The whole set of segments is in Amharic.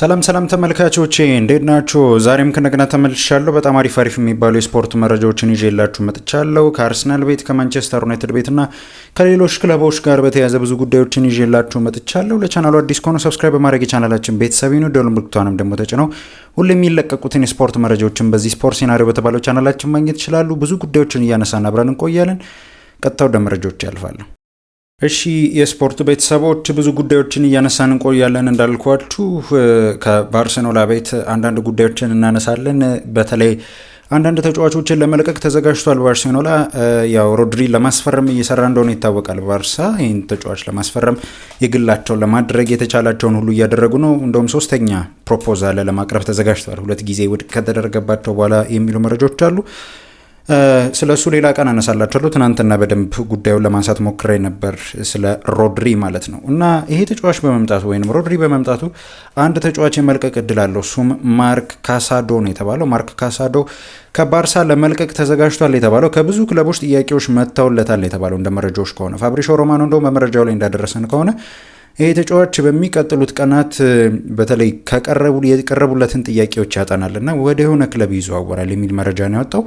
ሰላም ሰላም ተመልካቾቼ፣ እንዴት ናችሁ? ዛሬም ከእንደገና ተመልሻለሁ። በጣም አሪፍ አሪፍ የሚባሉ የስፖርት መረጃዎችን ይዤላችሁ መጥቻለሁ። ከአርሰናል ቤት፣ ከማንቸስተር ዩናይትድ ቤት እና ከሌሎች ክለቦች ጋር በተያያዘ ብዙ ጉዳዮችን ይዤላችሁ መጥቻለሁ። ለቻናሉ አዲስ ከሆኑ subscribe በማድረግ የቻናላችን ቤተሰብ ይሁኑ። ደወል ምልክቷንም ደግሞ ተጭነው ሁሌ የሚለቀቁትን የስፖርት መረጃዎችን በዚህ ስፖርት ሴናሪዮ በተባለው ቻናላችን ማግኘት ይችላሉ። ብዙ ጉዳዮችን እያነሳን አብረን እንቆያለን። ቀጥታ ወደ መረጃዎች ያልፋለሁ። እሺ የስፖርት ቤተሰቦች፣ ብዙ ጉዳዮችን እያነሳን እንቆያለን። እንዳልኳችሁ ከባርሴሎና ቤት አንዳንድ ጉዳዮችን እናነሳለን። በተለይ አንዳንድ ተጫዋቾችን ለመልቀቅ ተዘጋጅቷል ባርሴሎና። ያው ሮድሪ ለማስፈረም እየሰራ እንደሆነ ይታወቃል። ባርሳ ይህን ተጫዋች ለማስፈረም የግላቸውን ለማድረግ የተቻላቸውን ሁሉ እያደረጉ ነው። እንደውም ሶስተኛ proposal ለማቅረብ ተዘጋጅተዋል፣ ሁለት ጊዜ ውድቅ ከተደረገባቸው በኋላ የሚሉ መረጃዎች አሉ። ስለ እሱ ሌላ ቀን አነሳላችኋለሁ። ትናንትና በደንብ ጉዳዩን ለማንሳት ሞክሬ ነበር፣ ስለ ሮድሪ ማለት ነው። እና ይሄ ተጫዋች በመምጣቱ ወይም ሮድሪ በመምጣቱ አንድ ተጫዋች የመልቀቅ እድል አለው። እሱም ማርክ ካሳዶ ነው የተባለው። ማርክ ካሳዶ ከባርሳ ለመልቀቅ ተዘጋጅቷል የተባለው፣ ከብዙ ክለቦች ጥያቄዎች መጥተውለታል የተባለው እንደ መረጃዎች ከሆነ፣ ፋብሪዚዮ ሮማኖ እንደውም በመረጃው ላይ እንዳደረሰን ከሆነ ይሄ ተጫዋች በሚቀጥሉት ቀናት በተለይ የቀረቡለትን ጥያቄዎች ያጠናል እና ወደ የሆነ ክለብ ይዘዋወራል የሚል መረጃ ነው ያወጣው።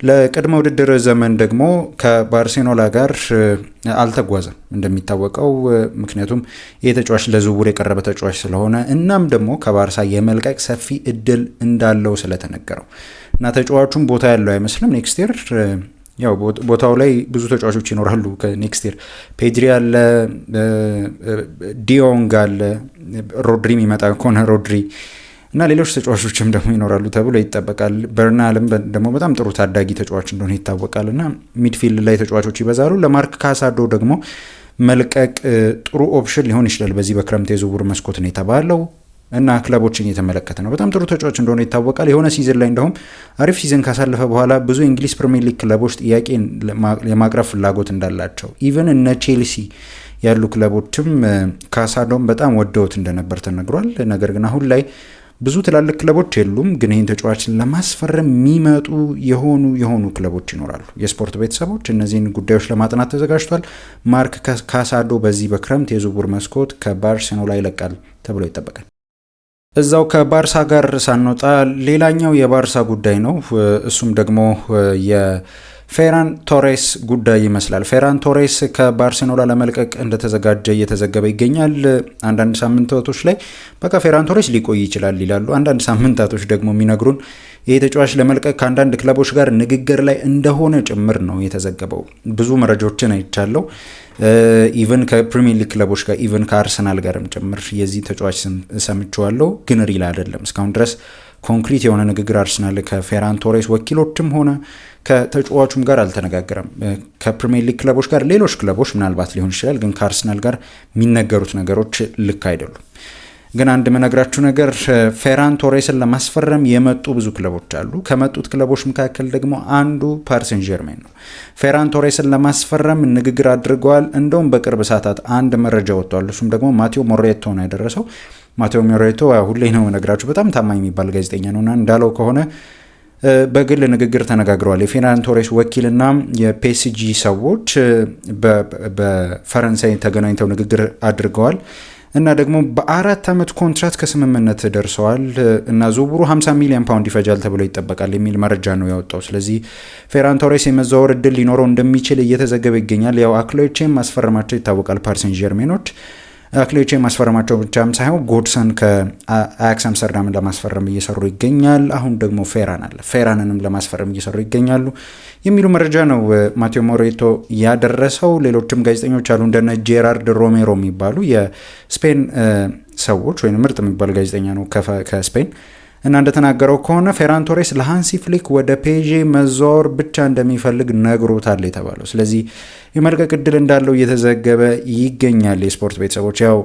ለቅድመ ውድድር ዘመን ደግሞ ከባርሴሎና ጋር አልተጓዘም እንደሚታወቀው፣ ምክንያቱም ይህ ተጫዋች ለዝውውር የቀረበ ተጫዋች ስለሆነ እናም ደግሞ ከባርሳ የመልቀቅ ሰፊ እድል እንዳለው ስለተነገረው እና ተጫዋቹም ቦታ ያለው አይመስልም። Next year ያው ቦታው ላይ ብዙ ተጫዋቾች ይኖራሉ። ከ next year ፔድሪ አለ፣ ዲዮንግ አለ፣ ሮድሪ የሚመጣ ከሆነ ሮድሪ እና ሌሎች ተጫዋቾችም ደግሞ ይኖራሉ ተብሎ ይጠበቃል። በርናልም ደግሞ በጣም ጥሩ ታዳጊ ተጫዋች እንደሆነ ይታወቃል እና midfield ላይ ተጫዋቾች ይበዛሉ። ለማርክ ካሳዶ ደግሞ መልቀቅ ጥሩ option ሊሆን ይችላል በዚህ በክረምት የዝውውር መስኮት ነው የተባለው እና ክለቦችን እየተመለከተ ነው። በጣም ጥሩ ተጫዋች እንደሆነ ይታወቃል። የሆነ season ላይ እንደውም አሪፍ season ካሳለፈ በኋላ ብዙ የእንግሊዝ ፕሪሚየር ሊግ ክለቦች ጥያቄ የማቅረብ ፍላጎት እንዳላቸው፣ even እነ ቼልሲ ያሉ ክለቦችም ካሳዶን በጣም ወደውት እንደነበር ተነግሯል። ነገር ግን አሁን ላይ ብዙ ትላልቅ ክለቦች የሉም። ግን ይህን ተጫዋችን ለማስፈረም የሚመጡ የሆኑ የሆኑ ክለቦች ይኖራሉ። የስፖርት ቤተሰቦች፣ እነዚህን ጉዳዮች ለማጥናት ተዘጋጅቷል። ማርክ ካሳዶ በዚህ በክረምት የዝውውር መስኮት ከባርሴሎና ይለቃል ተብሎ ይጠበቃል። እዛው ከባርሳ ጋር ሳንወጣ ሌላኛው የባርሳ ጉዳይ ነው። እሱም ደግሞ የፌራን ቶሬስ ጉዳይ ይመስላል። ፌራን ቶሬስ ከባርሴሎና ለመልቀቅ እንደተዘጋጀ እየተዘገበ ይገኛል። አንዳንድ ሳምንታቶች ላይ በቃ ፌራን ቶሬስ ሊቆይ ይችላል ይላሉ። አንዳንድ ሳምንታቶች ደግሞ የሚነግሩን ይህ ተጫዋች ለመልቀቅ ከአንዳንድ ክለቦች ጋር ንግግር ላይ እንደሆነ ጭምር ነው የተዘገበው። ብዙ መረጃዎችን አይቻለው። Even ከፕሪሚየር ሊግ ክለቦች ጋር፣ even ከአርሰናል ጋርም ጭምር የዚህ ተጫዋች ስም ሰምቼዋለሁ፣ ግን real አይደለም። እስካሁን ድረስ ኮንክሪት የሆነ ንግግር አርሰናል ከፌራን ቶሬስ ወኪሎችም ሆነ ከተጫዋቹም ጋር አልተነጋገረም። ከፕሪሚየር ሊግ ክለቦች ጋር፣ ሌሎች ክለቦች ምናልባት ሊሆን ይችላል፣ ግን ከአርሰናል ጋር የሚነገሩት ነገሮች ልክ አይደሉም። ግን አንድ የምነግራችሁ ነገር ፌራን ቶሬስን ለማስፈረም የመጡ ብዙ ክለቦች አሉ። ከመጡት ክለቦች መካከል ደግሞ አንዱ ፓሪ ሴን ዠርሜን ነው። ፌራን ቶሬስን ለማስፈረም ንግግር አድርገዋል። እንደውም በቅርብ ሰዓታት አንድ መረጃ ወጥቷል። እሱም ደግሞ ማቴዎ ሞሬቶ ነው ያደረሰው። ማቴዎ ሞሬቶ ሁሌ ነው የምነግራችሁ በጣም ታማኝ የሚባል ጋዜጠኛ ነውና እንዳለው ከሆነ በግል ንግግር ተነጋግረዋል። የፌራን ቶሬስ ወኪልና የፒኤስጂ ሰዎች በፈረንሳይ ተገናኝተው ንግግር አድርገዋል እና ደግሞ በ4 ዓመት ኮንትራት ከስምምነት ደርሰዋል እና ዝውውሩ 50 ሚሊዮን ፓውንድ ይፈጃል ተብሎ ይጠበቃል የሚል መረጃ ነው ያወጣው። ስለዚህ ፌራን ቶሬስ የመዘዋወር እድል ሊኖረው እንደሚችል እየተዘገበ ይገኛል። ያው አክሎቼን ማስፈረማቸው ይታወቃል። ፓሪ ሴን ዠርሜኖች አክሎቼ ማስፈረማቸው ብቻም ሳይሆን ጎድሰን ከአያክስ አምስተርዳምን ለማስፈረም እየሰሩ ይገኛል። አሁን ደግሞ ፌራን አለ፣ ፌራንንም ለማስፈረም እየሰሩ ይገኛሉ የሚሉ መረጃ ነው ማቴዎ ሞሬቶ ያደረሰው። ሌሎችም ጋዜጠኞች አሉ፣ እንደነ ጄራርድ ሮሜሮ የሚባሉ የስፔን ሰዎች ወይም ምርጥ የሚባል ጋዜጠኛ ነው ከስፔን እና እንደተናገረው ከሆነ ፌራን ቶሬስ ለሃንሲ ፍሊክ ወደ ፔዤ መዘዋወር ብቻ እንደሚፈልግ ነግሮታል የተባለው። ስለዚህ የመልቀቅ እድል እንዳለው እየተዘገበ ይገኛል። የስፖርት ቤተሰቦች፣ ያው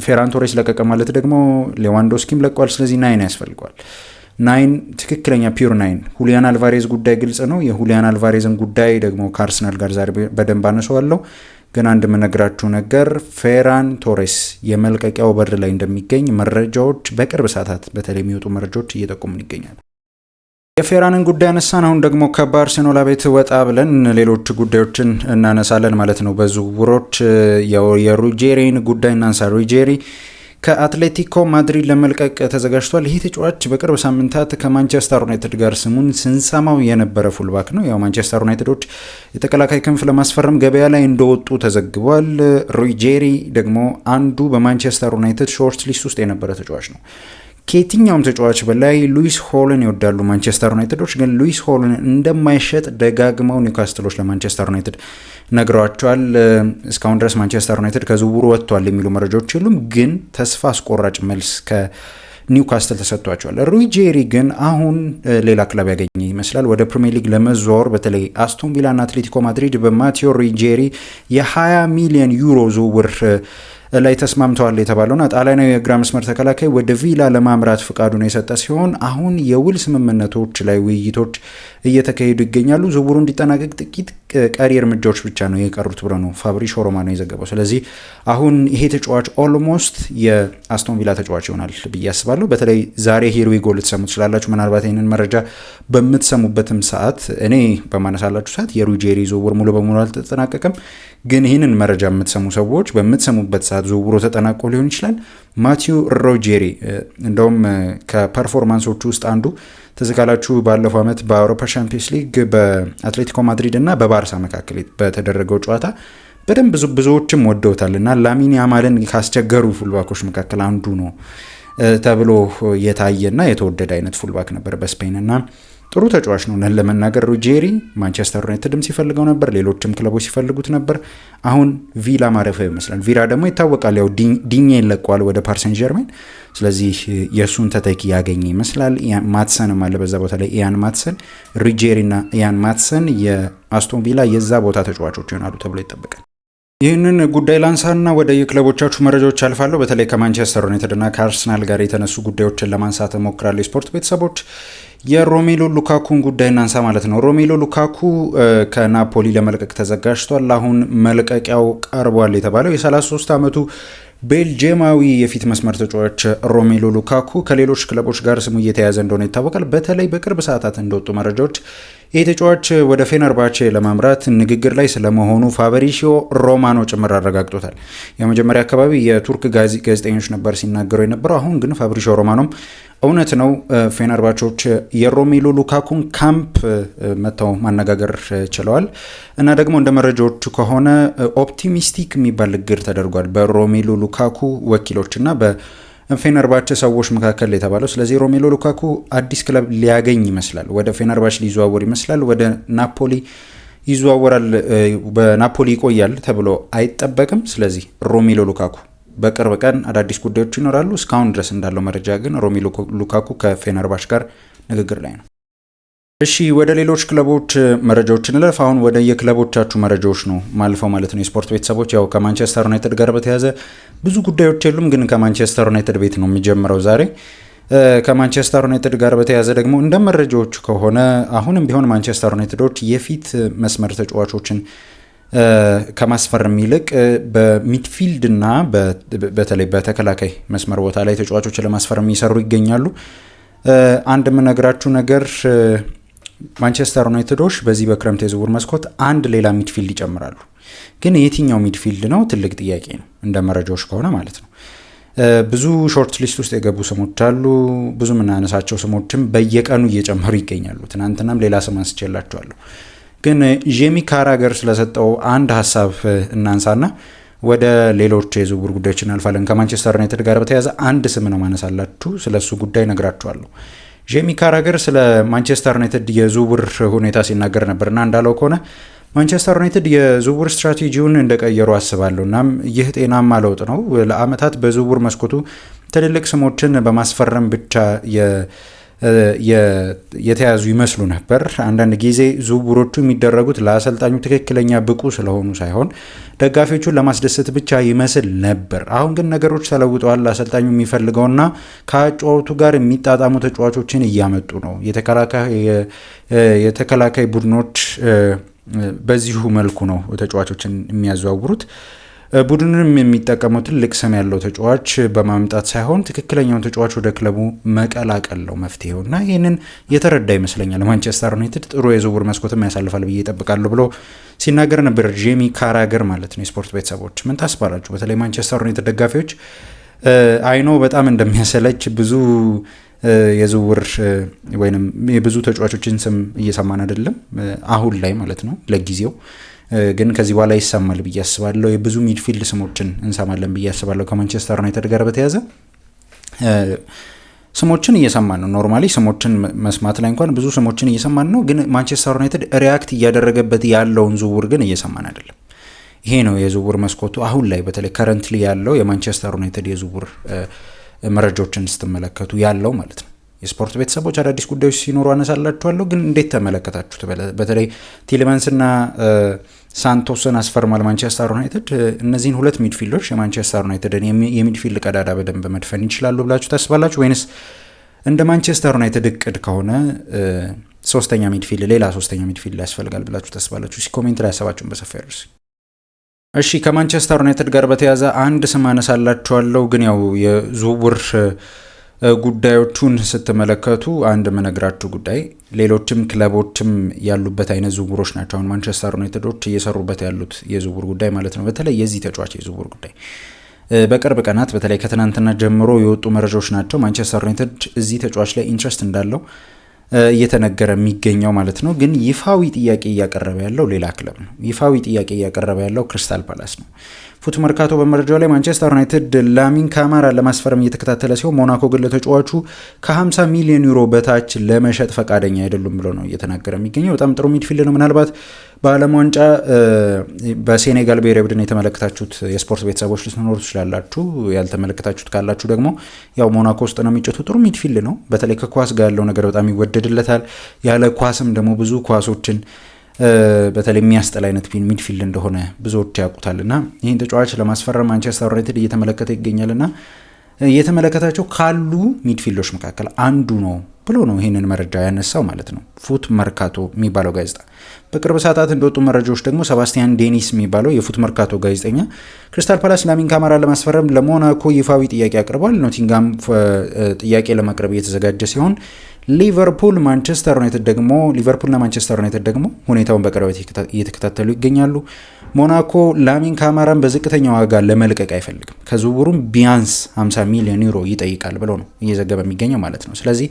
ፌራን ቶሬስ ለቀቀ ማለት ደግሞ ሌዋንዶስኪም ለቋል። ስለዚህ nine ያስፈልገዋል። Nine፣ ትክክለኛ pure nine። ሁሊያን አልቫሬዝ ጉዳይ ግልጽ ነው። የሁሊያን አልቫሬዝን ጉዳይ ደግሞ ከአርሰናል ጋር ዛሬ በደንብ አነሳዋለሁ። ግን አንድ የምነግራችሁ ነገር ፌራን ቶሬስ የመልቀቂያው በር ላይ እንደሚገኝ መረጃዎች፣ በቅርብ ሰዓታት በተለይ የሚወጡ መረጃዎች እየጠቆሙን ይገኛሉ። የፌራንን ጉዳይ አነሳን። አሁን ደግሞ ከባርሴሎና ቤት ወጣ ብለን ሌሎች ጉዳዮችን እናነሳለን ማለት ነው። በዝውውሮች የሩጄሪን ጉዳይ እናንሳ። ሩጄሪ ከአትሌቲኮ ማድሪድ ለመልቀቅ ተዘጋጅቷል። ይህ ተጫዋች በቅርብ ሳምንታት ከማንቸስተር ዩናይትድ ጋር ስሙን ስንሰማው የነበረ fullback ነው። ያው ማንቸስተር ዩናይትዶች የተከላካይ ክንፍ ለማስፈረም ገበያ ላይ እንደወጡ ተዘግቧል። ሩጄሪ ደግሞ አንዱ በማንቸስተር ዩናይትድ short list ውስጥ የነበረ ተጫዋች ነው። ከየትኛውም ተጫዋች በላይ ሉዊስ ሆልን ይወዳሉ ማንቸስተር ዩናይትዶች። ግን ሉዊስ ሆልን እንደማይሸጥ ደጋግመው ኒውካስትሎች ለማንቸስተር ዩናይትድ ነግረዋቸዋል። እስካሁን ድረስ ማንቸስተር ዩናይትድ ከዝውውሩ ወጥቷል የሚሉ መረጃዎች የሉም። ግን ተስፋ አስቆራጭ መልስ ከኒውካስትል ተሰጥቷቸዋል። ሩጄሪ ግን አሁን ሌላ ክለብ ያገኘ ይመስላል። ወደ ፕሪሚየር ሊግ ለመዘዋወር በተለይ አስቶን ቪላና አትሌቲኮ ማድሪድ በማቴዎ ሩጄሪ የ20 ሚሊዮን ዩሮ ዝውውር ላይ ተስማምተዋል የተባለውና ጣሊያናዊ የግራ መስመር ተከላካይ ወደ ቪላ ለማምራት ፍቃዱን የሰጠ ሲሆን አሁን የውል ስምምነቶች ላይ ውይይቶች እየተካሄዱ ይገኛሉ። ዝውውሩ እንዲጠናቀቅ ጥቂት ቀሪ እርምጃዎች ብቻ ነው የቀሩት ብሎ ነው ፋብሪዚዮ ሮማኖ የዘገበው። ስለዚህ አሁን ይሄ ተጫዋች almost የአስቶን ቪላ ተጫዋች ይሆናል ብዬ አስባለሁ። በተለይ ዛሬ here we go ልትሰሙ ትችላላችሁ። ምናልባት ይህንን መረጃ በምትሰሙበትም ሰዓት፣ እኔ በማነሳላችሁ ሰዓት የሩጄሪ ዝውውር ሙሉ በሙሉ አልተጠናቀቀም። ግን ይህንን መረጃ የምትሰሙ ሰዎች በምትሰሙበት ሰዓት ዝውውሩ ተጠናቆ ሊሆን ይችላል። ማቲው ሩጄሪ እንደውም ከ performance ኦቹ ውስጥ አንዱ ትዝ ካላችሁ ባለፈው ዓመት በአውሮፓ ሻምፒዮንስ ሊግ በአትሌቲኮ ማድሪድ እና በባርሳ መካከል በተደረገው ጨዋታ በደንብ ብዙዎችም ወደውታል እና ላሚን ያማልን ካስቸገሩ fullback ኦች መካከል አንዱ ነው ተብሎ የታየና የተወደደ አይነት fullback ነበር በስፔን እና ጥሩ ተጫዋች ነው ለመናገር ሩጄሪ። ማንቸስተር ዩናይትድም ሲፈልገው ነበር፣ ሌሎችም ክለቦች ሲፈልጉት ነበር። አሁን ቪላ ማረፊያው ይመስላል። ቪላ ደግሞ ይታወቃል፣ ያው ዲኜን ለቋል ወደ ፓሪሰን ጀርሜን። ስለዚህ የእሱን ተተኪ ያገኘ ይመስላል። ማትሰንም አለ በዛ ቦታ ላይ፣ ኢያን ማትሰን። ሩጄሪ እና ኢያን ማትሰን የአስቶን ቪላ የዛ ቦታ ተጫዋቾች ይሆናሉ ተብሎ ይጠበቃል። ይህንን ጉዳይ ላንሳና ወደ የክለቦቻችሁ መረጃዎች አልፋለሁ። በተለይ ከማንቸስተር ዩናይትድና ከአርሰናል ጋር የተነሱ ጉዳዮችን ለማንሳት እሞክራለሁ። የስፖርት ቤተሰቦች፣ የሮሜሎ ሉካኩን ጉዳይ እናንሳ ማለት ነው። ሮሜሎ ሉካኩ ከናፖሊ ለመልቀቅ ተዘጋጅቷል። አሁን መልቀቂያው ቀርቧል የተባለው የ33 ዓመቱ ቤልጅየማዊ የፊት መስመር ተጫዋች ሮሜሎ ሉካኩ ከሌሎች ክለቦች ጋር ስሙ እየተያዘ እንደሆነ ይታወቃል። በተለይ በቅርብ ሰዓታት እንደወጡ መረጃዎች ይህ ተጫዋች ወደ ፌነርባቼ ለማምራት ንግግር ላይ ስለመሆኑ ፋብሪሲዮ ሮማኖ ጭምር አረጋግጦታል። የመጀመሪያ አካባቢ የቱርክ ጋዜጠኞች ነበር ሲናገሩ የነበረው። አሁን ግን ፋብሪሲዮ ሮማኖም እውነት ነው፣ ፌነርባቾች የሮሜሎ ሉካኩን ካምፕ መጥተው ማነጋገር ችለዋል እና ደግሞ እንደ መረጃዎቹ ከሆነ optimistic የሚባል ንግግር ተደርጓል በሮሜሎ ሉካኩ ወኪሎች እና በፌነርባቼ ሰዎች መካከል የተባለው። ስለዚህ ሮሜሎ ሉካኩ አዲስ ክለብ ሊያገኝ ይመስላል። ወደ ፌነርባቼ ሊዘዋወር ይመስላል። ወደ ናፖሊ ይዘዋወራል፣ በናፖሊ ይቆያል ተብሎ አይጠበቅም። ስለዚህ ሮሜሎ ሉካኩ በቅርብ ቀን አዳዲስ ጉዳዮች ይኖራሉ። እስካሁን ድረስ እንዳለው መረጃ ግን ሮሜሎ ሉካኩ ከፌነርባች ጋር ንግግር ላይ ነው። እሺ፣ ወደ ሌሎች ክለቦች መረጃዎች እንለፍ። አሁን ወደ የክለቦቻችሁ መረጃዎች ነው ማልፈው ማለት ነው። የስፖርት ቤተሰቦች፣ ያው ከማንቸስተር ዩናይትድ ጋር በተያያዘ ብዙ ጉዳዮች የሉም፣ ግን ከማንቸስተር ዩናይትድ ቤት ነው የሚጀምረው ዛሬ። ከማንቸስተር ዩናይትድ ጋር በተያያዘ ደግሞ እንደ መረጃዎቹ ከሆነ አሁንም ቢሆን ማንቸስተር ዩናይትዶች የፊት መስመር ተጫዋቾችን ከማስፈረም ይልቅ በ midfield ና በተለይ በተከላካይ መስመር ቦታ ላይ ተጫዋቾችን ለማስፈረም እየሰሩ ይገኛሉ። አንድ የምነግራችሁ ነገር ማንቸስተር ዩናይትዶች በዚህ በክረምት የዝውውር መስኮት አንድ ሌላ midfield ይጨምራሉ። ግን የትኛው midfield ነው ትልቅ ጥያቄ ነው፣ እንደ መረጃዎች ከሆነ ማለት ነው። ብዙ short list ውስጥ የገቡ ስሞች አሉ። ብዙ የምናነሳቸው ስሞችም በየቀኑ እየጨመሩ ይገኛሉ። ትናንትናም ሌላ ስም አንስቼላችኋለሁ። ግን ጄሚ ካራገር ስለሰጠው አንድ ሀሳብ እናንሳና ወደ ሌሎች የዝውውር ጉዳዮች እናልፋለን። ከማንቸስተር ዩናይትድ ጋር በተያያዘ አንድ ስም ነው ማነሳላችሁ፣ ስለ እሱ ጉዳይ ነግራችኋለሁ። ጄሚ ካራገር ስለ ማንቸስተር ዩናይትድ የዝውውር ሁኔታ ሲናገር ነበርና እንዳለው ከሆነ ማንቸስተር ዩናይትድ የዝውውር ስትራቴጂውን እንደቀየሩ አስባለሁ። እናም ይህ ጤናማ ለውጥ ነው። ለአመታት በዝውውር መስኮቱ ትልልቅ ስሞችን በማስፈረም ብቻ የተያዙ ይመስሉ ነበር። አንዳንድ ጊዜ ዝውውሮቹ የሚደረጉት ለአሰልጣኙ ትክክለኛ ብቁ ስለሆኑ ሳይሆን ደጋፊዎቹን ለማስደሰት ብቻ ይመስል ነበር። አሁን ግን ነገሮች ተለውጠዋል። አሰልጣኙ የሚፈልገውና ከአጨዋወቱ ጋር የሚጣጣሙ ተጫዋቾችን እያመጡ ነው። የተከላካይ ቡድኖች በዚሁ መልኩ ነው ተጫዋቾችን የሚያዘዋውሩት። ቡድኑንም የሚጠቀመው ትልቅ ስም ያለው ተጫዋች በማምጣት ሳይሆን ትክክለኛውን ተጫዋች ወደ ክለቡ መቀላቀል ነው መፍትሄው እና ይህንን የተረዳ ይመስለኛል። ማንቸስተር ዩናይትድ ጥሩ የዝውውር መስኮትም ያሳልፋል ብዬ እጠብቃለሁ ብሎ ሲናገር ነበር ጄሚ ካራገር ማለት ነው። የስፖርት ቤተሰቦች፣ ምን ታስባላችሁ? በተለይ ማንቸስተር ዩናይትድ ደጋፊዎች I know በጣም እንደሚያሰለች፣ ብዙ የዝውውር ወይም የብዙ ተጫዋቾችን ስም እየሰማን አይደለም አሁን ላይ ማለት ነው። ለጊዜው ግን ከዚህ በኋላ ይሰማል ብዬ አስባለሁ። የብዙ midfield ስሞችን እንሰማለን ብዬ አስባለሁ። ከማንቸስተር ዩናይትድ ጋር በተያያዘ ስሞችን እየሰማን ነው። Normally ስሞችን መስማት ላይ እንኳን ብዙ ስሞችን እየሰማን ነው። ግን ማንቸስተር ዩናይትድ react እያደረገበት ያለውን ዝውውር ግን እየሰማን አይደለም። ይሄ ነው የዝውውር መስኮቱ አሁን ላይ በተለይ currently ያለው የማንቸስተር ዩናይትድ የዝውውር መረጃዎችን ስትመለከቱ ያለው ማለት ነው። የስፖርት ቤተሰቦች፣ አዳዲስ ጉዳዮች ሲኖሩ አነሳላችኋለሁ። ግን እንዴት ተመለከታችሁት? በተለይ ቲሌማንስና ሳንቶስን አስፈርሟል ማንቸስተር ዩናይትድ። እነዚህን ሁለት midfield ኦች የማንቸስተር ዩናይትድን የ midfield ቀዳዳ በደንብ መድፈን ይችላሉ ብላችሁ ታስባላችሁ? ወይንስ እንደ ማንቸስተር ዩናይትድ እቅድ ከሆነ ሶስተኛ midfield፣ ሌላ ሶስተኛ midfield ያስፈልጋል ብላችሁ ታስባላችሁ? Comment ላይ ሀሳባችሁን በሰፊው ያደርሱ። እሺ፣ ከማንቸስተር ዩናይትድ ጋር በተያያዘ አንድ ስም አነሳላችኋለሁ። ግን ያው የዝውውር ጉዳዮቹን ስትመለከቱ አንድ የምነግራችሁ ጉዳይ፣ ሌሎችም ክለቦችም ያሉበት አይነት ዝውውሮች ናቸው። አሁን ማንቸስተር ዩናይትዶች እየሰሩበት ያሉት የዝውውር ጉዳይ ማለት ነው። በተለይ የዚህ ተጫዋች የዝውውር ጉዳይ በቅርብ ቀናት፣ በተለይ ከትናንትና ጀምሮ የወጡ መረጃዎች ናቸው። ማንቸስተር ዩናይትድ እዚህ ተጫዋች ላይ interest እንዳለው እየተነገረ የሚገኘው ማለት ነው። ግን ይፋዊ ጥያቄ እያቀረበ ያለው ሌላ ክለብ ነው። ይፋዊ ጥያቄ እያቀረበ ያለው ክሪስታል ፓላስ ነው። ፉት መርካቶ በመረጃው ላይ ማንቸስተር ዩናይትድ ላሚን ካማራ ለማስፈረም እየተከታተለ ሲሆን ሞናኮ ግን ለተጫዋቹ ከ50 ሚሊዮን ዩሮ በታች ለመሸጥ ፈቃደኛ አይደሉም ብሎ ነው እየተናገረ የሚገኘው። በጣም ጥሩ midfield ነው። ምናልባት በዓለም ዋንጫ በሴኔጋል ብሔራዊ ቡድን የተመለከታችሁት የስፖርት ቤተሰቦች ልትኖሩ ትችላላችሁ። ያልተመለከታችሁት ካላችሁ ደግሞ ያው ሞናኮ ውስጥ ነው የሚጫወተው። ጥሩ midfield ነው። በተለይ ከኳስ ጋር ያለው ነገር በጣም ይወደድለታል። ያለ ኳስም ደግሞ ብዙ ኳሶችን በተለይ የሚያስጥል አይነት midfield እንደሆነ ብዙዎች ያውቁታል። እና ይህን ተጫዋች ለማስፈረም ማንቸስተር ዩናይትድ እየተመለከተ ይገኛል እና እየተመለከታቸው ካሉ midfield ኦች መካከል አንዱ ነው ብሎ ነው ይህንን መረጃ ያነሳው ማለት ነው፣ ፉት መርካቶ የሚባለው ጋዜጣ። በቅርብ ሰዓታት እንደወጡ መረጃዎች ደግሞ ሰባስቲያን ዴኒስ የሚባለው የፉት መርካቶ ጋዜጠኛ ክሪስታል ፓላስ ላሚን ካማራ ለማስፈረም ለሞናኮ ይፋዊ ጥያቄ አቅርቧል። ኖቲንጋም ጥያቄ ለማቅረብ እየተዘጋጀ ሲሆን ሊቨርፑል ማንቸስተር ዩናይትድ ደግሞ ሊቨርፑልና ማንቸስተር ዩናይትድ ደግሞ ሁኔታውን በቅርበት እየተከታተሉ ይገኛሉ። ሞናኮ ላሚን ካማራን በዝቅተኛ ዋጋ ለመልቀቅ አይፈልግም። ከዝውውሩም ቢያንስ 50 ሚሊዮን ዩሮ ይጠይቃል ብሎ ነው እየዘገበ የሚገኘው ማለት ነው። ስለዚህ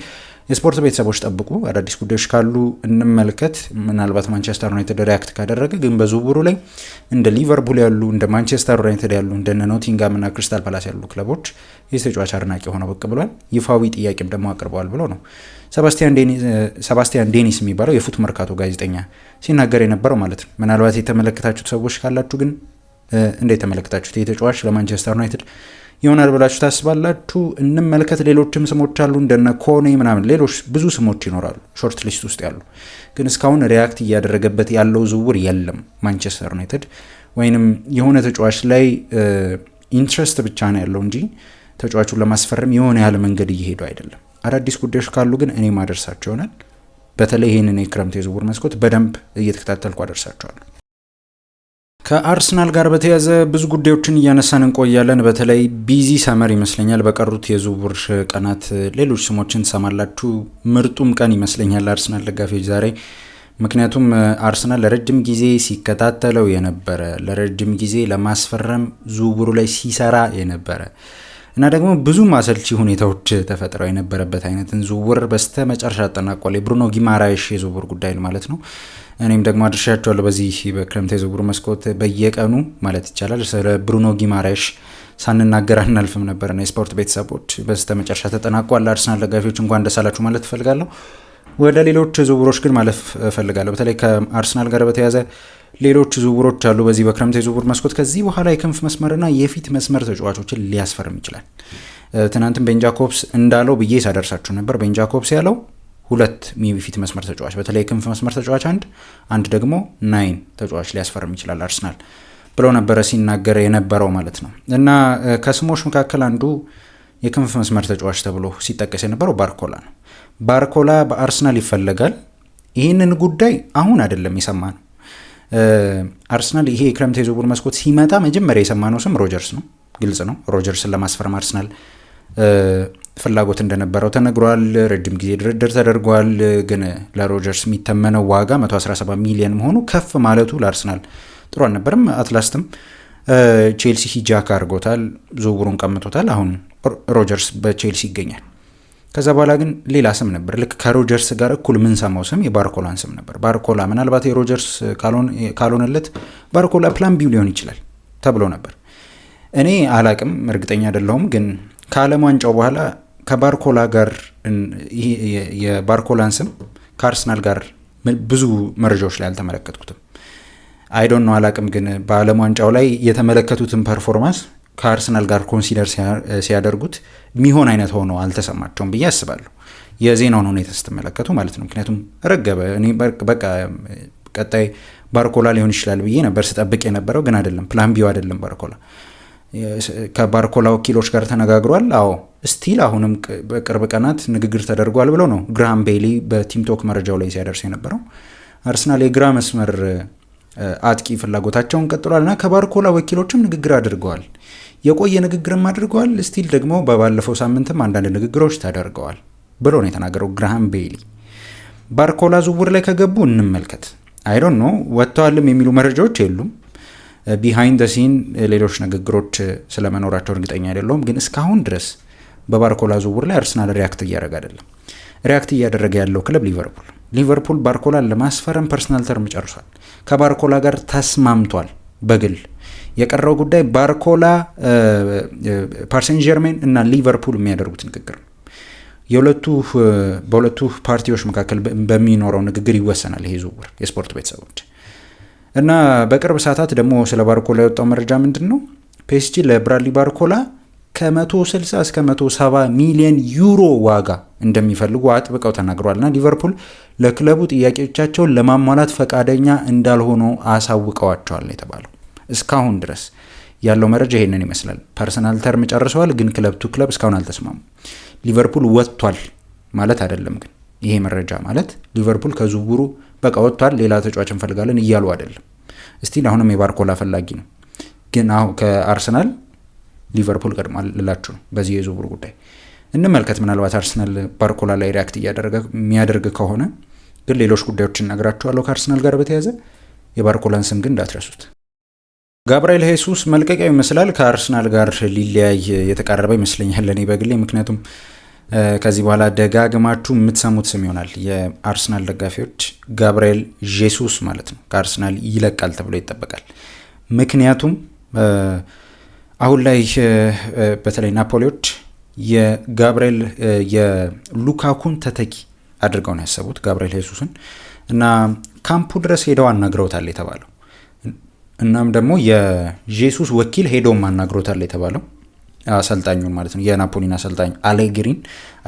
የስፖርት ቤተሰቦች ጠብቁ፣ አዳዲስ ጉዳዮች ካሉ እንመልከት። ምናልባት ማንቸስተር ዩናይትድ react ካደረገ ግን በዝውውሩ ላይ እንደ ሊቨርፑል ያሉ፣ እንደ ማንቸስተር ዩናይትድ ያሉ፣ እንደ ኖቲንጋም እና ክሪስታል ፓላስ ያሉ ክለቦች የዚህ ተጫዋች አድናቂ ሆነው ብቅ ብሏል። ይፋዊ ጥያቄም ደግሞ አቅርበዋል ብሎ ነው ሰባስቲያን ዴኒስ የሚባለው የፉት መርካቶ ጋዜጠኛ ሲናገር የነበረው ማለት ነው። ምናልባት የተመለከታችሁት ሰዎች ካላችሁ ግን እንዴት ተመለከታችሁት? ይህ ተጫዋች ለማንቸስተር ዩናይትድ ይሆናል ብላችሁ ታስባላችሁ? እንመልከት። ሌሎችም ስሞች አሉ፣ እንደነ ኮኔ ምናምን፣ ሌሎች ብዙ ስሞች ይኖራሉ short list ውስጥ ያሉ። ግን እስካሁን react እያደረገበት ያለው ዝውውር የለም። ማንቸስተር ዩናይትድ ወይንም የሆነ ተጫዋች ላይ interest ብቻ ነው ያለው እንጂ ተጫዋቹን ለማስፈረም የሆነ ያህል መንገድ እየሄዱ አይደለም። አዳዲስ ጉዳዮች ካሉ ግን እኔ ማደርሳቸው ይሆናል። በተለይ ይህንን የክረምት የዝውውር መስኮት በደንብ እየተከታተልኩ አደርሳቸዋለሁ። ከአርሰናል ጋር በተያያዘ ብዙ ጉዳዮችን እያነሳን እንቆያለን። በተለይ busy summer ይመስለኛል። በቀሩት የዝውውር ቀናት ሌሎች ስሞችን ትሰማላችሁ። ምርጡም ቀን ይመስለኛል አርሰናል ደጋፊዎች ዛሬ። ምክንያቱም አርሰናል ለረጅም ጊዜ ሲከታተለው የነበረ፣ ለረጅም ጊዜ ለማስፈረም ዝውውሩ ላይ ሲሰራ የነበረ እና ደግሞ ብዙ አሰልቺ ሁኔታዎች ተፈጥረው የነበረበት አይነትን ዝውውር በስተ መጨረሻ አጠናቋል። የብሩኖ ጊማራይሽ የዝውውር ጉዳይ ማለት ነው። እኔም ደግሞ አድርሻቸዋለሁ። በዚህ በክረምት የዝውውር መስኮት በየቀኑ ማለት ይቻላል ስለ ብሩኖ ጊማራይሽ ሳንናገር አናልፍም ነበርና የስፖርት ቤተሰቦች፣ በስተ መጨረሻ ተጠናቋል። ለአርሰናል ደጋፊዎች እንኳን ደስ አላችሁ ማለት እፈልጋለሁ። ወደ ሌሎች ዝውውሮች ግን ማለፍ እፈልጋለሁ። በተለይ ከአርሰናል ጋር በተያያዘ ሌሎች ዝውውሮች አሉ። በዚህ በክረምት የዝውውር መስኮት ከዚህ በኋላ የክንፍ መስመርና የፊት መስመር ተጫዋቾችን ሊያስፈርም ይችላል። ትናንትም ቤን ጃኮብስ እንዳለው ብዬ ሳደርሳችሁ ነበር። ቤን ጃኮብስ ያለው ሁለት የፊት መስመር ተጫዋች፣ በተለይ የክንፍ መስመር ተጫዋች አንድ፣ አንድ ደግሞ nine ተጫዋች ሊያስፈርም ይችላል አርሰናል ብሎ ነበረ ሲናገር የነበረው ማለት ነው። እና ከስሞች መካከል አንዱ የክንፍ መስመር ተጫዋች ተብሎ ሲጠቀስ የነበረው ባርኮላ ነው። ባርኮላ በአርሰናል ይፈለጋል። ይህንን ጉዳይ አሁን አይደለም የሰማነው። አርሰናል ይሄ የክረምት የዝውውር መስኮት ሲመጣ መጀመሪያ የሰማነው ስም ሮጀርስ ነው። ግልጽ ነው። ሮጀርስን ለማስፈረም አርሰናል ፍላጎት እንደነበረው ተነግሯል። ረጅም ጊዜ ድርድር ተደርጓል። ግን ለሮጀርስ የሚተመነው ዋጋ 117 ሚሊዮን መሆኑ ከፍ ማለቱ ለአርሰናል ጥሩ አልነበረም። At last ም ቼልሲ hijack አድርጎታል፣ ዝውውሩን ቀምቶታል። አሁን ሮጀርስ በቼልሲ ይገኛል። ከዛ በኋላ ግን ሌላ ስም ነበር። ልክ ከሮጀርስ ጋር እኩል የምንሰማው ስም የባርኮላን ስም ነበር። ባርኮላ ምናልባት የሮጀርስ ካልሆነለት ባርኮላ plan B ው ሊሆን ይችላል ተብሎ ነበር። እኔ አላቅም፣ እርግጠኛ አይደለሁም። ግን ከዓለም ዋንጫው በኋላ ከባርኮላ ጋር የባርኮላን ስም ከአርሰናል ጋር ብዙ መረጃዎች ላይ አልተመለከትኩትም። I don't know፣ አላቅም። ግን በዓለም ዋንጫው ላይ የተመለከቱትን performance ከአርሰናል ጋር consider ሲያደርጉት የሚሆን አይነት ሆኖ አልተሰማቸውም ብዬ አስባለሁ። የዜናውን ሁኔታ ስትመለከቱ ማለት ነው። ምክንያቱም ረገበ። እኔ በቃ ቀጣይ ባርኮላ ሊሆን ይችላል ብዬ ነበር ስጠብቅ የነበረው፣ ግን አይደለም። Plan B ው አይደለም ባርኮላ። ከባርኮላ ወኪሎች ጋር ተነጋግሯል። አዎ፣ still አሁንም በቅርብ ቀናት ንግግር ተደርጓል ብለው ነው ግራሃም ቤይሊ በቲም ቶክ መረጃው ላይ ሲያደርስ የነበረው። አርሰናል የግራ መስመር አጥቂ ፍላጎታቸውን ቀጥሏል እና ከባርኮላ ወኪሎችም ንግግር አድርገዋል። የቆየ ንግግርም አድርገዋል። Still ደግሞ በባለፈው ሳምንትም አንዳንድ ንግግሮች ተደርገዋል ብሎ ነው የተናገረው ግራሃም ቤይሊ። ባርኮላ ዝውውር ላይ ከገቡ እንመልከት። I don't know፣ ወጥተዋልም የሚሉ መረጃዎች የሉም። Behind the scene ሌሎች ንግግሮች ስለመኖራቸው እርግጠኛ አይደለሁም። ግን እስካሁን ድረስ በባርኮላ ዝውውር ላይ አርሰናል react እያደረገ አይደለም። React እያደረገ ያለው ክለብ ሊቨርፑል። ሊቨርፑል ባርኮላን ለማስፈረም personal term ጨርሷል። ከባርኮላ ጋር ተስማምቷል በግል። የቀረው ጉዳይ ባርኮላ፣ ፓሪሰን ዠርሜን እና ሊቨርፑል የሚያደርጉት ንግግር ነው። በሁለቱ ፓርቲዎች መካከል በሚኖረው ንግግር ይወሰናል ይሄ ዝውውር። የስፖርት ቤተሰቦች፣ እና በቅርብ ሰዓታት ደግሞ ስለ ባርኮላ የወጣው መረጃ ምንድን ነው? ፒኤስጂ ለብራድሊ ባርኮላ ከ160 እስከ 170 ሚሊዮን ዩሮ ዋጋ እንደሚፈልጉ አጥብቀው ተናግረዋል። እና ሊቨርፑል ለክለቡ ጥያቄዎቻቸውን ለማሟላት ፈቃደኛ እንዳልሆኑ አሳውቀዋቸዋል የተባለው። እስካሁን ድረስ ያለው መረጃ ይሄንን ይመስላል። Personal term ጨርሰዋል፣ ግን club to club እስካሁን አልተስማሙም። ሊቨርፑል ወጥቷል ማለት አይደለም። ግን ይሄ መረጃ ማለት ሊቨርፑል ከዝውውሩ በቃ ወጥቷል፣ ሌላ ተጫዋች እንፈልጋለን እያሉ አይደለም። Still አሁንም የባርኮላ ፈላጊ ነው። ግን አሁን ከአርሰናል ሊቨርፑል ቀድሟል ልላችሁ ነው። በዚህ የዝውውር ጉዳይ እንመልከት። ምናልባት አርሰናል ባርኮላ ላይ react እያደረገ የሚያደርግ ከሆነ ግን ሌሎች ጉዳዮችን እነግራችኋለሁ ከአርሰናል ጋር በተያያዘ። የባርኮላን ስም ግን እንዳትረሱት። ጋብርኤል ሄሱስ መልቀቂያው ይመስላል፣ ከአርሰናል ጋር ሊለያይ የተቃረበ ይመስለኛል ለእኔ በግሌ። ምክንያቱም ከዚህ በኋላ ደጋግማችሁ የምትሰሙት ስም ይሆናል። የአርሰናል ደጋፊዎች ጋብርኤል ጄሱስ ማለት ነው ከአርሰናል ይለቃል ተብሎ ይጠበቃል። ምክንያቱም አሁን ላይ በተለይ ናፖሊዎች የጋብርኤል የሉካኩን ተተኪ አድርገው ነው ያሰቡት ጋብርኤል ሄሱስን እና ካምፑ ድረስ ሄደው አናግረውታል የተባለው፣ እናም ደግሞ የጄሱስ ወኪል ሄደውም አናግሮታል የተባለው አሰልጣኙን ማለት ነው፣ የናፖሊን አሰልጣኝ አሌግሪን።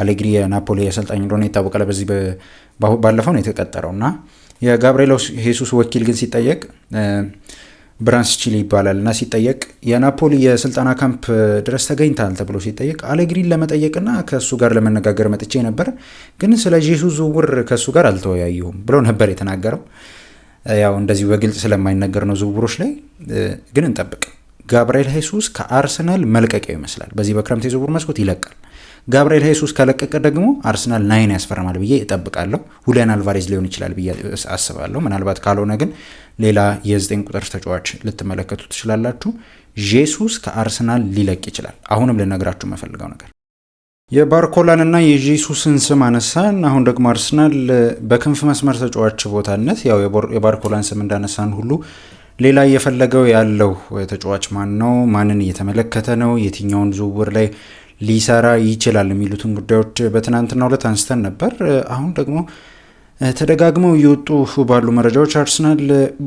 አሌግሪ የናፖሊ አሰልጣኝ እንደሆነ ይታወቃል። በዚህ ባለፈው ነው የተቀጠረው። እና የጋብርኤል ሄሱስ ወኪል ግን ሲጠየቅ፣ ብራንስቺሊ ይባላል፣ እና ሲጠየቅ የናፖሊ የስልጠና ካምፕ ድረስ ተገኝታል ተብሎ ሲጠየቅ አሌግሪን ለመጠየቅና ከእሱ ጋር ለመነጋገር መጥቼ ነበር፣ ግን ስለ ጄሱስ ዝውውር ከእሱ ጋር አልተወያየሁም ብሎ ነበር የተናገረው። ያው እንደዚሁ በግልጽ ስለማይነገር ነው ዝውውሮች ላይ፣ ግን እንጠብቅ። ጋብርኤል ሄሱስ ከአርሰናል መልቀቂያው ይመስላል። በዚህ በክረምት የዝውውር መስኮት ይለቃል። ጋብርኤል ሄሱስ ከለቀቀ ደግሞ አርሰናል nine ያስፈርማል ብዬ እጠብቃለሁ። ሁሊያን አልቫሬዝ ሊሆን ይችላል ብዬ አስባለሁ። ምናልባት ካልሆነ ግን ሌላ የ9 ቁጥር ተጫዋች ልትመለከቱ ትችላላችሁ። ጄሱስ ከአርሰናል ሊለቅ ይችላል። አሁንም ልነግራችሁ የምፈልገው ነገር የባርኮላንና የጄሱስን ስም አነሳን። አሁን ደግሞ አርሰናል በክንፍ መስመር ተጫዋች ቦታነት ያው የባርኮላን ስም እንዳነሳን ሁሉ ሌላ እየፈለገው ያለው ተጫዋች ማን ነው? ማንን እየተመለከተ ነው? የትኛውን ዝውውር ላይ ሊሰራ ይችላል? የሚሉትን ጉዳዮች በትናንትናው ዕለት አንስተን ነበር። አሁን ደግሞ ተደጋግመው እየወጡ ባሉ መረጃዎች አርሰናል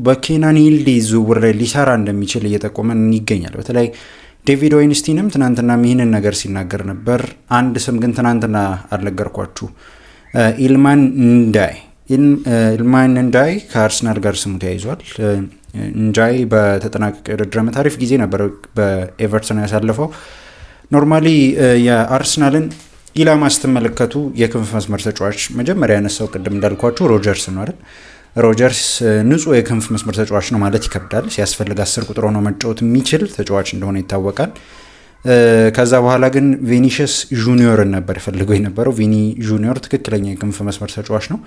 በኬናን ይልዲዝ ዝውውር ላይ ሊሰራ እንደሚችል እየጠቆመን ይገኛል። በተለይ ዴቪድ ኦርንስቲንም ትናንትና ይህንን ነገር ሲናገር ነበር። አንድ ስም ግን ትናንትና አልነገርኳችሁ፣ ኢልማን ንዳይ። ኢልማን ንዳይ ከአርሰናል ጋር ስሙ ተያይዟል። ንዳይ በተጠናቀቀ የውድድር ዓመት አሪፍ ጊዜ ነበር በኤቨርተን ያሳለፈው። Normally የአርሰናልን ኢላማ ስትመለከቱ የክንፍ መስመር ተጫዋች መጀመሪያ ያነሳው ቅድም እንዳልኳችሁ ሮጀርስ ነው አይደል? ሮጀርስ ንጹህ የክንፍ መስመር ተጫዋች ነው ማለት ይከብዳል። ሲያስፈልግ 10 ቁጥር ሆኖ መጫወት የሚችል ተጫዋች እንደሆነ ይታወቃል። ከዛ በኋላ ግን ቪኒሽስ ጁኒዮርን ነበር የፈለገው የነበረው። ቪኒ ጁኒዮር ትክክለኛ የክንፍ መስመር ተጫዋች ነው።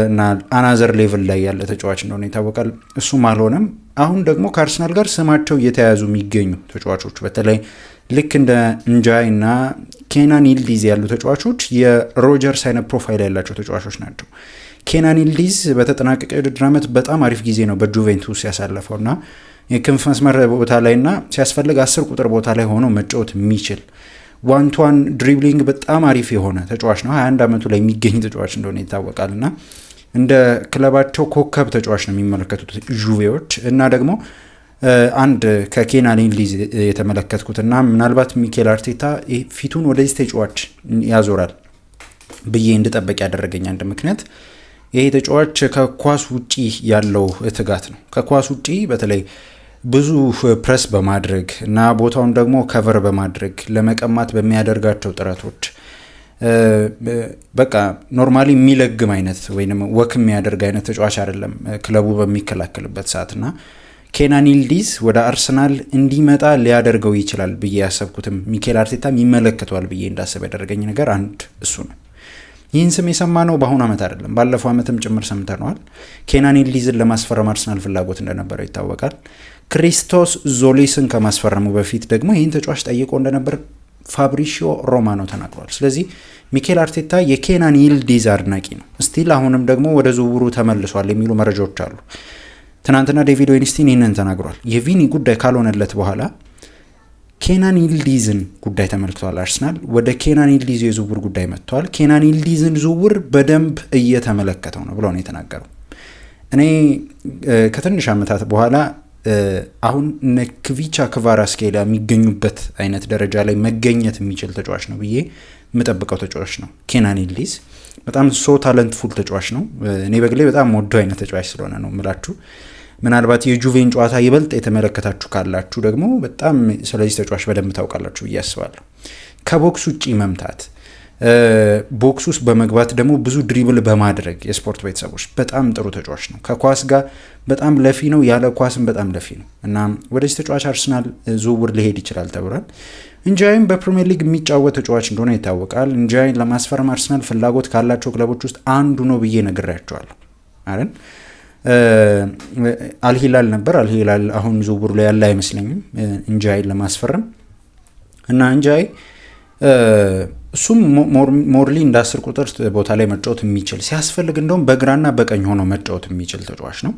እና another level ላይ ያለ ተጫዋች እንደሆነ ይታወቃል። እሱም አልሆነም። አሁን ደግሞ ከአርሰናል ጋር ስማቸው እየተያያዙ የሚገኙ ተጫዋቾች በተለይ ልክ እንደ እንጃይ እና ኬናን ይልዲዝ ያሉ ተጫዋቾች የሮጀርስ አይነት profile ያላቸው ተጫዋቾች ናቸው። ኬናን ይልዲዝ በተጠናቀቀ የውድድር ዓመት በጣም አሪፍ ጊዜ ነው በጁቬንቱስ ያሳለፈው እና የክንፍ መስመር ቦታ ላይ እና ሲያስፈልግ 10 ቁጥር ቦታ ላይ ሆኖ መጫወት የሚችል፣ one to one dribbling በጣም አሪፍ የሆነ ተጫዋች ነው። 21 ዓመቱ ላይ የሚገኝ ተጫዋች እንደሆነ ይታወቃል እና እንደ ክለባቸው ኮከብ ተጫዋች ነው የሚመለከቱት ጁቬዎች። እና ደግሞ አንድ ከኬናን ይልዲዝ የተመለከትኩት እና ምናልባት ሚኬል አርቴታ ፊቱን ወደዚህ ተጫዋች ያዞራል ብዬ እንድጠበቅ ያደረገኝ አንድ ምክንያት ይሄ ተጫዋች ከኳስ ውጪ ያለው ትጋት ነው። ከኳስ ውጪ በተለይ ብዙ ፕረስ በማድረግ እና ቦታውን ደግሞ cover በማድረግ ለመቀማት በሚያደርጋቸው ጥረቶች በቃ normally የሚለግም አይነት ወይም walk የሚያደርግ አይነት ተጫዋች አይደለም ክለቡ በሚከላከልበት ሰዓት። እና ኬናን ይልዲዝ ወደ አርሰናል እንዲመጣ ሊያደርገው ይችላል ብዬ ያሰብኩትም፣ ሚኬል አርቴታም ይመለከተዋል ብዬ እንዳሰብ ያደረገኝ ነገር አንድ እሱ ነው። ይህን ስም የሰማነው በአሁኑ ዓመት አይደለም፣ ባለፈው ዓመትም ጭምር ሰምተነዋል። ኬናን ይልዲዝን ለማስፈረም አርሰናል ፍላጎት እንደነበረው ይታወቃል። ክሪስቶስ ዞሊስን ከማስፈረሙ በፊት ደግሞ ይህን ተጫዋች ጠይቆ እንደነበር ፋብሪሺዮ ሮማኖ ተናግሯል። ስለዚህ ሚኬል አርቴታ የኬናን ይልዲዝ አድናቂ ነው። Still አሁንም ደግሞ ወደ ዝውውሩ ተመልሷል የሚሉ መረጃዎች አሉ። ትናንትና ዴቪድ ኦርንስቲን ይህንን ተናግሯል። የቪኒ ጉዳይ ካልሆነለት በኋላ ኬናን ይልዲዝን ጉዳይ ተመልክቷል። አርሰናል ወደ ኬናን ይልዲዝ የዝውውር ጉዳይ መጥተዋል። ኬናን ይልዲዝን ዝውውር በደንብ እየተመለከተው ነው ብሎ ነው የተናገረው። እኔ ከትንሽ ዓመታት በኋላ አሁን እነ ክቪቻ ክቫራስኬሊያ የሚገኙበት አይነት ደረጃ ላይ መገኘት የሚችል ተጫዋች ነው ብዬ የምጠብቀው ተጫዋች ነው። ኬናን ይልዲዝ በጣም so talentful ተጫዋች ነው። እኔ በግሌ በጣም የምወደው አይነት ተጫዋች ስለሆነ ነው የምላችሁ። ምናልባት የጁቬን ጨዋታ ይበልጥ የተመለከታችሁ ካላችሁ ደግሞ በጣም ስለዚህ ተጫዋች በደንብ ታውቃላችሁ ብዬ አስባለሁ። ከ box ውጭ መምታት፣ box ውስጥ በመግባት ደግሞ ብዙ dribble በማድረግ፣ የስፖርት ቤተሰቦች፣ በጣም ጥሩ ተጫዋች ነው። ከኳስ ጋር በጣም ለፊ ነው፣ ያለ ኳስም በጣም ለፊ ነው እና ወደዚህ ተጫዋች አርሰናል ዝውውር ሊሄድ ይችላል ተብሏል። እንጃይም በፕሪሚየር ሊግ የሚጫወት ተጫዋች እንደሆነ ይታወቃል። እንጃይን ለማስፈረም አርሰናል ፍላጎት ካላቸው ክለቦች ውስጥ አንዱ ነው ብዬ ነግሬያቸዋለሁ አይደል? አልሂላል ነበር። አልሂላል አሁን ዝውውሩ ላይ ያለ አይመስለኝም እንጃይን ለማስፈረም። እና እንጃይ እሱም morely እንደ 10 ቁጥር ቦታ ላይ መጫወት የሚችል፣ ሲያስፈልግ እንደውም በግራና በቀኝ ሆኖ መጫወት የሚችል ተጫዋች ነው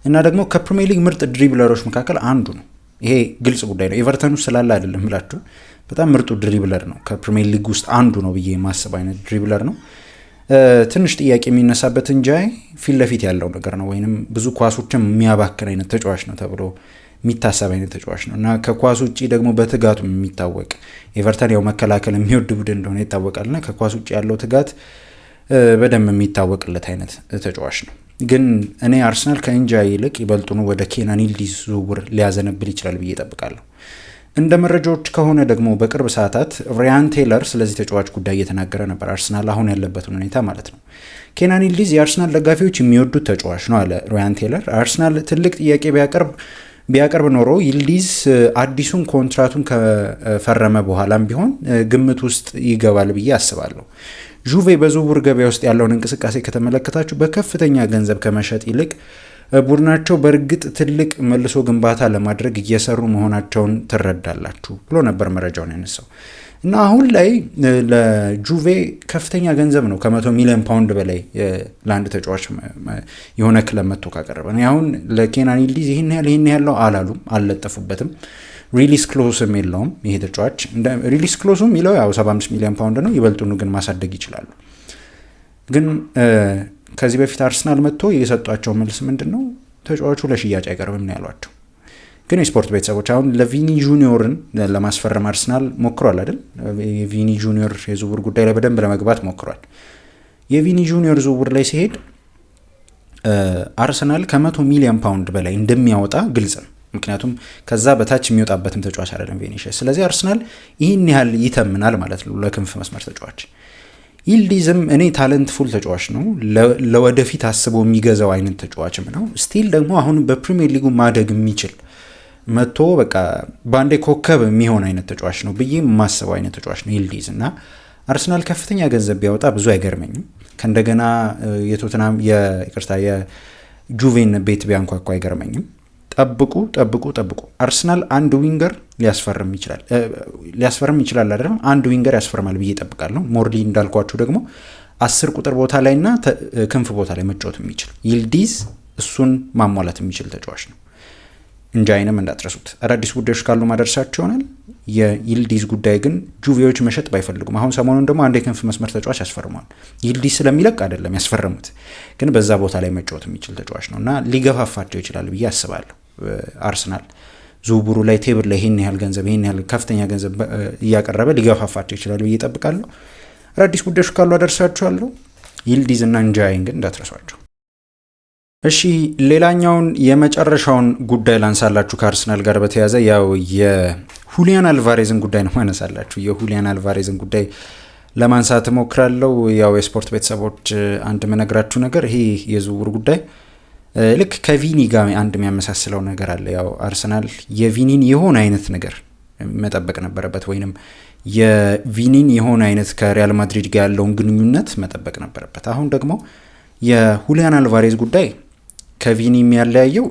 እና ደግሞ ከፕሪሚየር ሊግ ምርጥ dribbler ኦች መካከል አንዱ ነው። ይሄ ግልጽ ጉዳይ ነው። ኤቨርተን ውስጥ ስላለ አይደለም ምላችሁ፣ በጣም ምርጡ dribbler ነው። ከፕሪሚየር ሊግ ውስጥ አንዱ ነው ብዬ የማስብ አይነት dribbler ነው። ትንሽ ጥያቄ የሚነሳበት እንጃይ ፊት ለፊት ያለው ነገር ነው፣ ወይንም ብዙ ኳሶችን የሚያባክን አይነት ተጫዋች ነው ተብሎ የሚታሰብ አይነት ተጫዋች ነው እና ከኳስ ውጭ ደግሞ በትጋቱ የሚታወቅ፣ ኤቨርተን ያው መከላከል የሚወድ ቡድን እንደሆነ ይታወቃል እና ከኳስ ውጭ ያለው ትጋት በደንብ የሚታወቅለት አይነት ተጫዋች ነው። ግን እኔ አርሰናል ከእንጃይ ይልቅ ይበልጡኑ ወደ ኬናን ይልዲዝ ዝውውር ሊያዘነብል ይችላል ብዬ እጠብቃለሁ። እንደ መረጃዎች ከሆነ ደግሞ በቅርብ ሰዓታት ሪያን ቴለር ስለዚህ ተጫዋች ጉዳይ እየተናገረ ነበር። አርሰናል አሁን ያለበትን ሁኔታ ማለት ነው። ኬናን ይልዲዝ የአርሰናል ደጋፊዎች የሚወዱት ተጫዋች ነው አለ ሪያን ቴለር። አርሰናል ትልቅ ጥያቄ ቢያቀርብ ኖሮ ይልዲዝ አዲሱን ኮንትራቱን ከፈረመ በኋላም ቢሆን ግምት ውስጥ ይገባል ብዬ አስባለሁ። ጁቬ በዝውውር ገበያ ውስጥ ያለውን እንቅስቃሴ ከተመለከታችሁ በከፍተኛ ገንዘብ ከመሸጥ ይልቅ ቡድናቸው በእርግጥ ትልቅ መልሶ ግንባታ ለማድረግ እየሰሩ መሆናቸውን ትረዳላችሁ ብሎ ነበር መረጃውን ያነሳው። እና አሁን ላይ ለጁቬ ከፍተኛ ገንዘብ ነው፣ ከ100 ሚሊዮን ፓውንድ በላይ ለአንድ ተጫዋች የሆነ ክለብ መጥቶ ካቀረበ። አሁን ለኬናን ይልዲዝ ይህን ያህል ይህን ያለው አላሉም፣ አልለጠፉበትም። Release clause ም የለውም ይሄ ተጫዋች። Release clause ኡ የሚለው ያው 75 ሚሊዮን ፓውንድ ነው። ይበልጡኑ ግን ማሳደግ ይችላሉ። ግን ከዚህ በፊት አርሰናል መጥቶ የሰጧቸው መልስ ምንድን ነው? ተጫዋቹ ለሽያጭ አይቀርብም ነው ያሏቸው። ግን የስፖርት ቤተሰቦች፣ አሁን ለቪኒ ጁኒዮርን ለማስፈረም አርሰናል ሞክሯል አይደል? የቪኒ ጁኒዮር የዝውውር ጉዳይ ላይ በደንብ ለመግባት ሞክሯል። የቪኒ ጁኒዮር ዝውውር ላይ ሲሄድ አርሰናል ከ100 ሚሊዮን ፓውንድ በላይ እንደሚያወጣ ግልጽ ነው። ምክንያቱም ከዛ በታች የሚወጣበትም ተጫዋች አይደለም ቪኒሺየስ። ስለዚህ አርሰናል ይህን ያህል ይተምናል ማለት ነው ለክንፍ መስመር ተጫዋች። ይልዲዝም እኔ talentful ተጫዋች ነው፣ ለወደፊት አስቦ የሚገዛው አይነት ተጫዋችም ነው። Still ደግሞ አሁን በፕሪሚየር ሊጉ ማደግ የሚችል፣ መጥቶ በቃ በአንዴ ኮከብ የሚሆን አይነት ተጫዋች ነው ብዬ የማስበው አይነት ተጫዋች ነው ይልዲዝ እና አርሰናል ከፍተኛ ገንዘብ ቢያወጣ ብዙ አይገርመኝም። ከእንደገና የቶትናም፣ ይቅርታ፣ የጁቬን ቤት ቢያንኳኳ አይገርመኝም። ጠብቁ፣ ጠብቁ፣ ጠብቁ። አርሰናል አንድ winger ሊያስፈርም ይችላል፣ ሊያስፈርም ይችላል አይደለም፣ አንድ winger ያስፈርማል ብዬ እጠብቃለሁ። Morely እንዳልኳችሁ ደግሞ 10 ቁጥር ቦታ ላይ እና ክንፍ ቦታ ላይ መጫወት የሚችል፣ ይልዲዝ እሱን ማሟላት የሚችል ተጫዋች ነው። እንጃይንም እንዳትረሱት። አዳዲስ ጉዳዮች ካሉ ማደርሳቸው ይሆናል። የይልዲዝ ጉዳይ ግን ጁቬዎች መሸጥ ባይፈልጉም አሁን ሰሞኑን ደግሞ አንድ የክንፍ መስመር ተጫዋች ያስፈርመዋል። ይልዲዝ ስለሚለቅ አይደለም ያስፈረሙት፣ ግን በዛ ቦታ ላይ መጫወት የሚችል ተጫዋች ነው እና ሊገፋፋቸው ይችላል ብዬ አስባለሁ። አርሰናል ዝውውሩ ላይ table ላይ ይህን ያህል ገንዘብ፣ ይህን ያህል ከፍተኛ ገንዘብ እያቀረበ ሊገፋፋቸው ይችላል ብዬ እጠብቃለሁ። አዳዲስ ጉዳዮች ካሉ አደርሳችኋለሁ። ይልዲዝ እና እንጃይን ግን እንዳትረሷቸው። እሺ፣ ሌላኛውን የመጨረሻውን ጉዳይ ላንሳላችሁ ከአርሰናል ጋር በተያያዘ፣ ያው የሁሊያን አልቫሬዝን ጉዳይ ነው ማነሳላችሁ። የሁሊያን አልቫሬዝን ጉዳይ ለማንሳት እሞክራለሁ። ያው የስፖርት ቤተሰቦች፣ አንድ የምነግራችሁ ነገር ይሄ የዝውውር ጉዳይ ልክ ከቪኒ ጋር አንድ የሚያመሳስለው ነገር አለ። ያው አርሰናል የቪኒን የሆነ አይነት ነገር መጠበቅ ነበረበት፣ ወይንም የቪኒን የሆነ አይነት ከሪያል ማድሪድ ጋር ያለውን ግንኙነት መጠበቅ ነበረበት። አሁን ደግሞ የሁሊያን አልቫሬዝ ጉዳይ ከቪኒ የሚያለያየው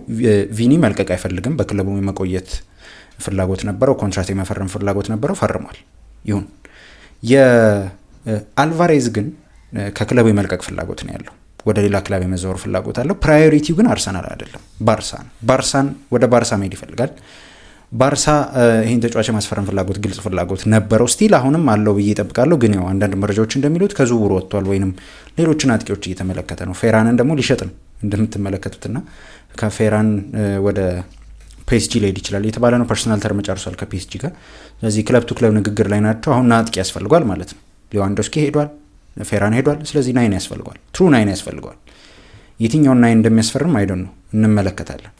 ቪኒ መልቀቅ አይፈልግም። በክለቡ የመቆየት ፍላጎት ነበረው። ኮንትራት የመፈረም ፍላጎት ነበረው። ፈርሟል። ይሁን። የአልቫሬዝ ግን ከክለቡ የመልቀቅ ፍላጎት ነው ያለው። ወደ ሌላ ክለብ የመዛወር ፍላጎት አለው። Priority ው ግን አርሰናል አይደለም፣ ባርሳ ነው። ባርሳን ወደ ባርሳ መሄድ ይፈልጋል። ባርሳ ይህን ተጫዋች የማስፈረም ፍላጎት፣ ግልጽ ፍላጎት ነበረው። Still አሁንም አለው ብዬ እጠብቃለሁ። ግን ያው አንዳንድ መረጃዎች እንደሚሉት ከዝውውሩ ወጥቷል፣ ወይንም ሌሎችን አጥቂዎች እየተመለከተ ነው። ፌራንን ደግሞ ሊሸጥ ነው እንደምትመለከቱትና ከፌራን ወደ ፒኤስጂ ሊሄድ ይችላል የተባለ ነው። Personal term ጨርሷል ከፒኤስጂ ጋር። ስለዚህ club to club ንግግር ላይ ናቸው። አሁን አጥቂ ያስፈልጓል ማለት ነው። ሌዋንዶስኪ ሄዷል፣ ፌራን ሄዷል። ስለዚህ nine ያስፈልገዋል፣ true nine ያስፈልገዋል። የትኛውን nine እንደሚያስፈርም I don't know፣ እንመለከታለን።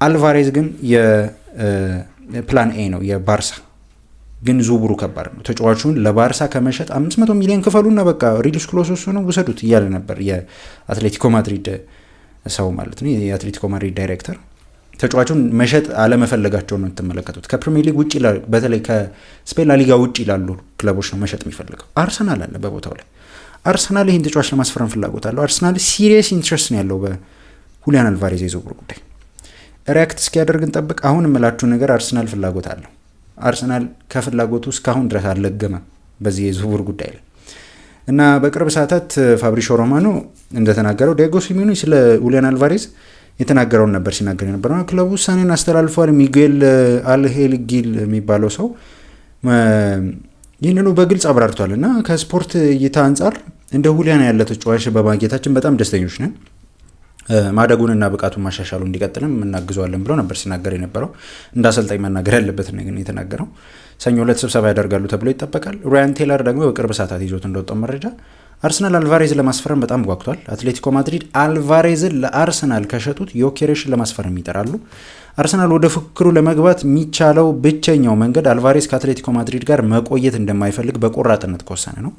አልቫሬዝ ግን የ plan A ነው የባርሳ፣ ግን ዝውውሩ ከባድ ነው። ተጫዋቹን ለባርሳ ከመሸጥ 500 ሚሊዮን ክፈሉና በቃ release clause ነው ውሰዱት እያለ ነበር የአትሌቲኮ ማድሪድ ሰው ማለት ነው፣ የአትሌቲኮ ማድሪድ ዳይሬክተር። ተጫዋቹን መሸጥ አለመፈለጋቸውን ነው የምትመለከቱት። ከፕሪሚየር ሊግ ውጭ፣ በተለይ ከስፔን ላሊጋ ውጭ ላሉ ክለቦች ነው መሸጥ የሚፈልገው። አርሰናል አለ በቦታው ላይ። አርሰናል ይህን ተጫዋች ለማስፈረም ፍላጎት አለው። አርሰናል serious interest ነው ያለው በሁሊያን አልቫሬዝ የዝውውር ጉዳይ። React እስኪያደርግ እንጠብቅ። አሁን የምላችሁ ነገር አርሰናል ፍላጎት አለው። አርሰናል ከፍላጎቱ እስካሁን ድረስ አልለገመም በዚህ የዝውውር ጉዳይ ላይ። እና በቅርብ ሰዓታት ፋብሪዚዮ ሮማኖ እንደተናገረው ዲያጎ ሲሞኒ ስለ ሁሊያን አልቫሬዝ የተናገረውን ነበር ሲናገር የነበረው። ክለቡ ውሳኔን አስተላልፏል። ሚጉኤል አንሄል ጊል የሚባለው ሰው ይህንኑ በግልጽ አብራርቷል። እና ከስፖርት እይታ አንጻር እንደ ሁሊያን ያለ ተጫዋች በማግኘታችን በጣም ደስተኞች ነን፣ ማደጉንና ብቃቱን ማሻሻሉ እንዲቀጥልም እናግዘዋለን ብሎ ነበር ሲናገር የነበረው። እንደ አሰልጣኝ መናገር ያለበትን ግን የተናገረው። ሰኞ ዕለት ስብሰባ ያደርጋሉ ተብሎ ይጠበቃል። ራያን ቴለር ደግሞ በቅርብ ሰዓታት ይዞት እንደወጣው መረጃ አርሰናል አልቫሬዝን ለማስፈረም በጣም ጓጉቷል። አትሌቲኮ ማድሪድ አልቫሬዝን ለአርሰናል ከሸጡት ዮኬሬሽን ለማስፈረም ይጠራሉ። አርሰናል ወደ ፉክክሩ ለመግባት የሚቻለው ብቸኛው መንገድ አልቫሬዝ ከአትሌቲኮ ማድሪድ ጋር መቆየት እንደማይፈልግ በቆራጥነት ከወሰነ ነው።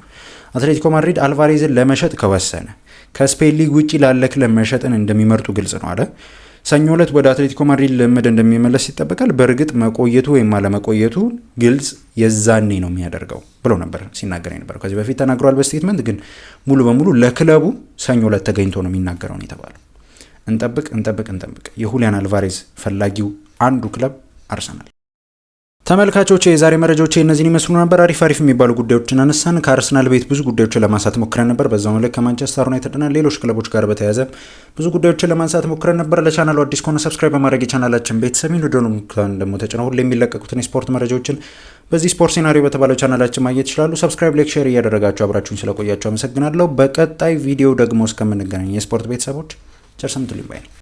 አትሌቲኮ ማድሪድ አልቫሬዝን ለመሸጥ ከወሰነ ከስፔን ሊግ ውጪ ላለ ክለብ መሸጥን እንደሚመርጡ ግልጽ ነው አለ። ሰኞ ዕለት ወደ አትሌቲኮ ማድሪድ ልምምድ እንደሚመለስ ይጠበቃል። በእርግጥ መቆየቱ ወይም አለመቆየቱ ግልጽ የዛኔ ነው የሚያደርገው ብሎ ነበር ሲናገር የነበረው። ከዚህ በፊት ተናግሯል በ statement፣ ግን ሙሉ በሙሉ ለክለቡ ሰኞ ዕለት ተገኝቶ ነው የሚናገረው ነው የተባለው። እንጠብቅ፣ እንጠብቅ፣ እንጠብቅ። የሁሊያን አልቫሬዝ ፈላጊው አንዱ ክለብ አርሰናል። ተመልካቾች፣ የዛሬ መረጃዎች እነዚህን ይመስሉ ነበር። አሪፍ አሪፍ የሚባሉ ጉዳዮችን አነሳን። ከአርሰናል ቤት ብዙ ጉዳዮችን ለማንሳት ሞክረን ነበር። በዛው ልክ ከማንቸስተር ዩናይትድ እና ሌሎች ክለቦች ጋር በተያያዘ ብዙ ጉዳዮችን ለማንሳት ሞክረን ነበር። ለቻናሉ አዲስ ከሆነ subscribe በማድረግ የቻናላችን ቤተሰብ ደወሉን ደግሞ ተጭነው ሁሌ የሚለቀቁትን የስፖርት መረጃዎችን በዚህ ስፖርት ሴናሪዮ በተባለው ቻናላችን ማግኘት ይችላሉ። Subscribe፣ like፣ share እያደረጋችሁ አብራችሁን ስለቆያችሁ አመሰግናለሁ። በቀጣይ ቪዲዮ ደግሞ እስከምንገናኝ የስፖርት ቤተሰቦች ቸር ሰንብቱልኝ ባይ።